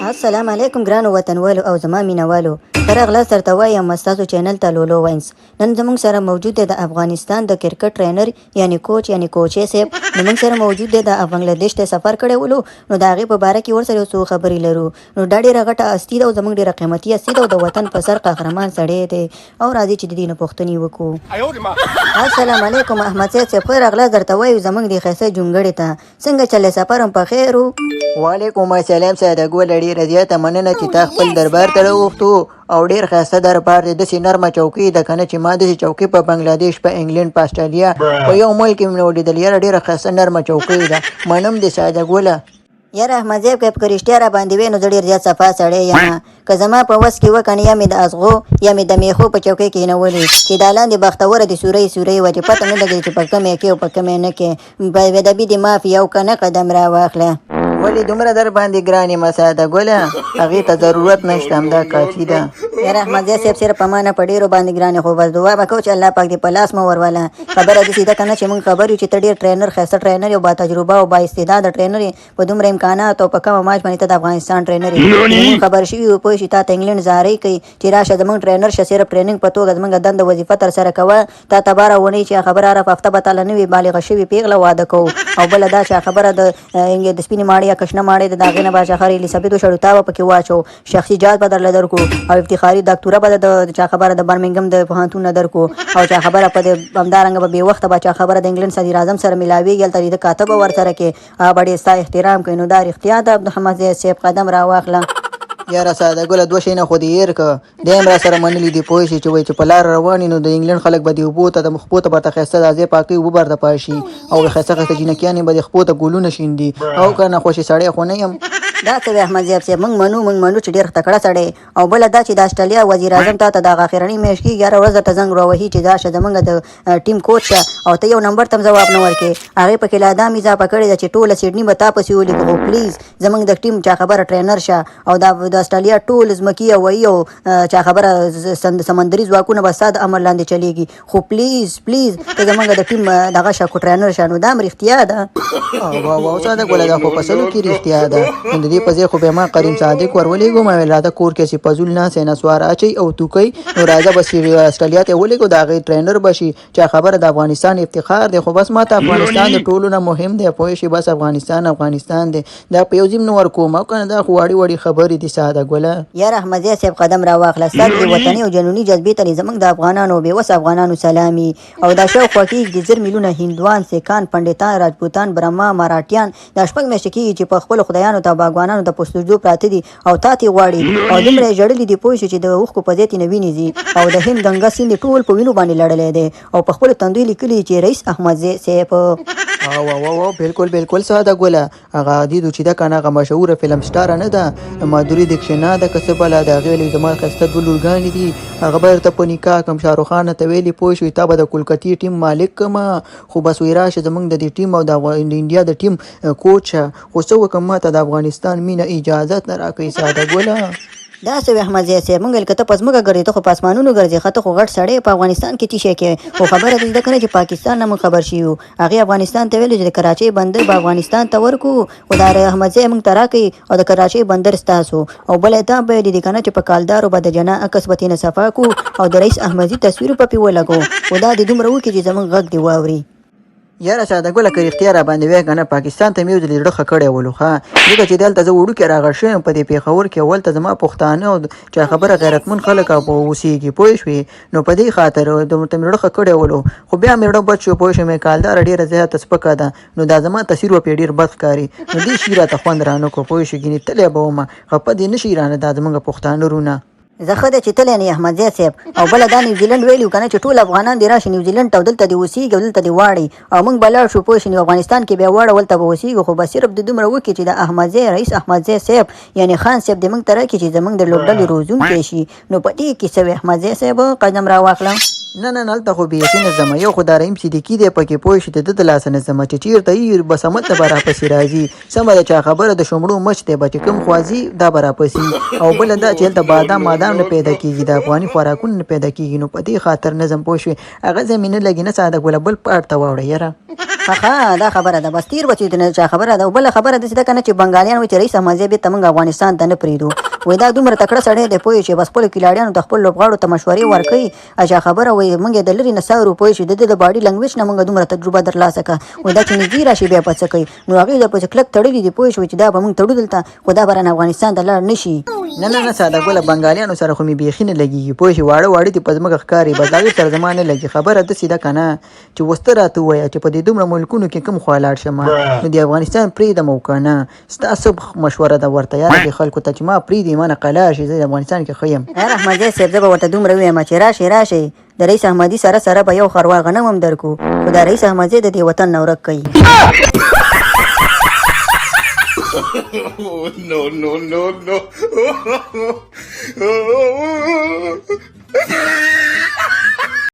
السلام علیکم ګرانو وطنوالو او زما مینوالو ښه راغلاست درته وایم ستاسو چینل ته لولو وینس. نن زموږ سره موجود دی د افغانستان د کرکټ ټرینر یعنی کوچ یعنی کوچی صاحب. نو موږ سره موجود دی د بنګله دیش ته سفر کړی ولو، نو د هغې په باره کې ورسره یو څو خبرې لرو. نو دا ډیره غټه هستي ده او زموږ ډیره قیمتي هستي ده او د وطن په سر قهرمان سړی دی او راځي چې د دې نه پوښتنې وکړو. السلام علیکم احمد صاحب صاحب، ښه راغلاست درته وایو زموږ دې ښایسته جونګړې ته. څنګه چلې سفر هم په خیر و؟ وعلیکم السلام ساده ګله، ډېره زیاته مننه چې تا خپل دربار ته راوغوښتو او ډېر ښایسته دربار دی. داسې نرمه چوکۍ ده که نه چې ما داسې چوکۍ په بنګلادیش، په انګلینډ، په اسټرالیا، په یو ملک کې مې نه ولیدل. یاره ډېره ښایسته نرمه چوکۍ ده. منم دې ساده ګله. یاره احمد صاحب که په رښتیا را باندې وې نو زه ډېر زیات صفا سړی یم. که زما په وس کې وه کنه یا مې د ازغو یا مې د میخو په چوکۍ کېنولې چې دا لاندې بختوره دې سورۍ سورۍ وه چې پته نه لګېده چې په کومې کې او په کومې نه کې. بې ادبي دې معاف یو که نه قدم را واخله. ولې دومره در باندې ګران یم ساده ګله، هغې ته ضرورت نشته، همدا کافي ده. یاره احمدزی صاحب صرف په ما نه په ډېرو باندې ګران یې، خو بس دعا به کوو چې الله پاک دې په لاس مه وروله. خبره داسې ده که نه چې موږ خبر یو چې ته ډېر ټرینر، ښایسته ټرینر یې او با تجربه او با استعداده ټرینر یې، په دومره امکاناتو او په کمه معاش باندې ته د افغانستان ټرینر یې. موږ خبر شوي یو پوه شي تا ته انګلینډ زارۍ کوي چې راشه زموږ ټرینر شه، صرف ټریننګ په توګه زموږ دنده وظیفه ترسره کوه. تا ته باره اونۍ چې خبره هره هفته به تاله نوې بالغه شوې پیغله واده کوو. او بله دا چې خبره د د سپینې ماڼۍ یا که شنه ماڼۍ ده د هغې نه به چې خبره الیزابت وشړو تا به پکې واچوو، شخصي جاز به درله درکړو او افتخاري دکتوره به د چا خبره د برمنګم د پوهنتون نه درکړو. او چا خبره په همدارنګه به بې وخته به چا خبره د انګلینډ صدراعظم سره ملاویږي، هلته د کاته به ورسره کې هغه به ډېر ستا احترام کوي. نو دا رښتیا ده عبدالحمد صاحب قدم راواخله. یاره ساده ګله دوه شیونه خو دې هېر که، دی هم راسره منلي دي پوه شي چې وایي چې په لاره روان یې نو د انګلینډ خلک به دې اوبو ته د خپو ته ورته ښایسته دا ځای پاکوي، اوبه به ورته پاشي او ښایسته ښایسته جینکیانې به دې خپو ته ګلونه شیندي. او که نه خوشې سړی خو نه یم. دا څه وایې احمد زیب صاحب، موږ منو، موږ منو چې ډېر تکړه سړی. او بله دا چې د اسټرالیا وزیراعظم تا ته د هغه اخرنۍ میاشت کېږي هره ورځ درته زنګ راوهي چې راشه زموږ د ټیم کوچ شه او ته یو نمبر ته هم ځواب نه ورکې. هغې پکې لا دا هم اضافه کړې ده چې ټوله سیډني به تا پسې ولیکو، خو پلیز زموږ د ټیم چا خبره ټرینر شه او دا د اسټرالیا ټول ځمکي او هوایي او چا خبره سمندري ځواکونه به ستا د امر لاندې چلیږي، خو پلیز پلیز ته زموږ د ټیم دغه شه ټرینر شه. نو دا هم رښتیا ده. واو واو ساده ګله دا خو په سلو کې رښتیا ده. نو د دې په ځای خو به ما کریم صادق ور ولېږو، ما ویل راته کور کې چې فضول ناست دی نسوار اچوي او توکوي، نو راځه بس چې اسټرالیا ته یې ولېږو د هغې ټرینر به شي. چا خبره د افغانستان افتخار دی، خو بس ما ته افغانستان د ټولو نه مهم دی پوه شي، بس افغانستان افغانستان دی، دا په یو ځیم نه ورکوم او که نه دا خو واړې واړې خبرې دي ساده ګله. یاره احمدزی صاحب قدم راواخله، ستا د دې وطني او جنوني جذبې ته دې زموږ د افغانانو او بې وسه افغانانو سلام وي. او دا شاوخوا کېږي چې 1000 میلیونه هندوان، سیکان، پنډتان، راجپوتان، برهما، مراټیان دا 6 میاشتې کېږي چې په خپلو خدایانو ته او باګوانانو ته په سجدو پراته دي او تا ترې غواړي او دومره یې ژړلي دي پوه شي چې د اوښکو په ځای ترېنه وینې ځي او د هند ګنګا سیند یې ټول په وینو باندې لړلی دی او په خپلو تندو یې لیکلي چې رئیس احمدزی صیب. او او او بالکل بالکل ساده ګله، هغه عدیدو چې ده کنه هغه مشهوره فلم سټاره نه ده مادوري دیکشنا ده که څه بله ده، هغې ویلي زما ښایسته دوه لورګانې دي، هغه به درته په نکاح کړم. شاهرخ خان ته ویلي پوه شوې تا به د کولکتې ټیم مالک کړم، خو بس وایي راشه زمونږ د دې ټیم او د انډیا د ټیم کوچ شه. خو څه وکړم ما ته د افغانستان مینه اجازت نه راکوي ساده ګله. دا څه وې احمدزی صاحب، مونږ ویل که ته په ځمکه ګرځې ته خو په اسمانونو ګرځې، ښه ته خو غټ سړی یې په افغانستان کې څه شی کوې؟ خو خبره دې ده کنه چې پاکستان نه مونږ خبر شوي یو، هغې افغانستان ته ویل چې د کراچۍ بندر به افغانستان ته ورکړو، خو دا احمدزی مونږ ته راکړي او د کراچۍ بندر ستاسو. او بله دا به ویلي دي کنه چې په کالدارو به د جناح عکس به ترېنه صفا کړو او د رئیس احمدزي تصویر به پرې ولګوو، خو دا دې دومره وکړي چې زمونږ غږ دې واوري. یاره ساده ګله که رښتیا را باندې وایې که نه پاکستان ته مې یو ځل زړه ښه کړی ولو ښه ځکه چې دلته زه وړوکی راغړ شوی یم په دې پېښور کې او هلته زما پښتانه او چا خبره غیرتمن خلک او اوسېږي پوه شوې، نو په دې خاطر ته مې زړه ښه کړی ولو، خو بیا مې زړه بد شو پوه شوې، کالداره ډېره زیاته سپکه ده نو دا زما تصویر به پرې ډېر بد ښکاري، نو دې شي راته خوند رانه کړو پوه شوې، ګینې تللی به ومه خفه دې نه شي رانه دا زمونږ پښتانه رونه. زه ښه دی چې تللی نه یې احمدزی صاحب. او بله دا نیوزیلنډ ویلي وو کنه چې ټول افغانان دې راشي نیوزیلنډ ته او دلته دې اوسیږي او دلته دې واړي او موږ به لاړ شو پوه شې نو افغانستان کې بیا واړه هلته به اوسیږو، خو بس صرف د دومره وکړي چې د احمدزی رئیس احمدزی صاحب یعنې خان صاحب دې موږ ته راکړي چې زموږ د لوبډلې روزونکی شي. نو په دې کې څه وې احمدزی صاحب قدم راواخله. نه نه نه، هلته خو بیخي نه ځمه. یو خو دا رحیم صدیقي دی پکې، پوه شې، د ده د لاسه نه ځمه. چې چېرته یي بس هملته به راپسې راځي. سمه ده، چا خبره د شمړو مچ دی به چې کوم خوا ځي دا به راپسې. او بله دا چې هلته بادام مادام نه پیدا کېږي، د افغاني خوراکونه نه پیدا کېږي، نو په دې خاطر نه ځم، پوه شوې. هغه ځای مې نه لګي. نه ساده ګله، بل پاټ ته واوړه یاره. ښه، دا خبره ده، بس تیر بچی نه چا خبره ده. او بله خبره داسې ده که نه چې بنګالیان وایي چې رئیس احمدزی بېرته موږ افغانستان ته نه پرېږدو. وایي دا دومره تکړه سړی دی، پوه چې بس خپلو کلاړیانو ته، خپل لوبغاړو ته مشورې ورکوي. چا خبره وایي موږ یې د لرې نه څارو، پوه شي، د ده د باډي لنګویج نه موږ دومره تجربه درلاسه کړه. وایي دا چې نږدې راشي بیا په څه کوي؟ نو هغوی د پسې کلک تړلي دي، پوه شوې، چې دا به موږ تړو دلته، خو دا به رانه افغانستان ته لاړ نه شي. نه نه نه ساده ګله، بنګالیانو سره خو مې بیخي نه لګېږي، پوه شي. واړه واړه دي، په ځمکه ښکاري، بس هغې سره زما نه لګي. خبره داسې ده که نه چې اوس ته راته ووایه چې په دې دومره ملکونو کې کوم خوا لاړ شم؟ نو د افغانستان پرېږدم او که نه؟ ستا څه مشوره ده ورته یاره دې خلکو ته چې ما پرېږدي، ما نه قلار شي، زه افغانستان کې ښه یم؟ یار احمدزی صاحب، زه به ورته دومره ووایم چې راشئ راشئ، د رئیس احمدي سره سره به یو خروار غنم هم درکو، خو دا رئیس احمدزی د دې وطن نه ورک کوي. No, no, no, no.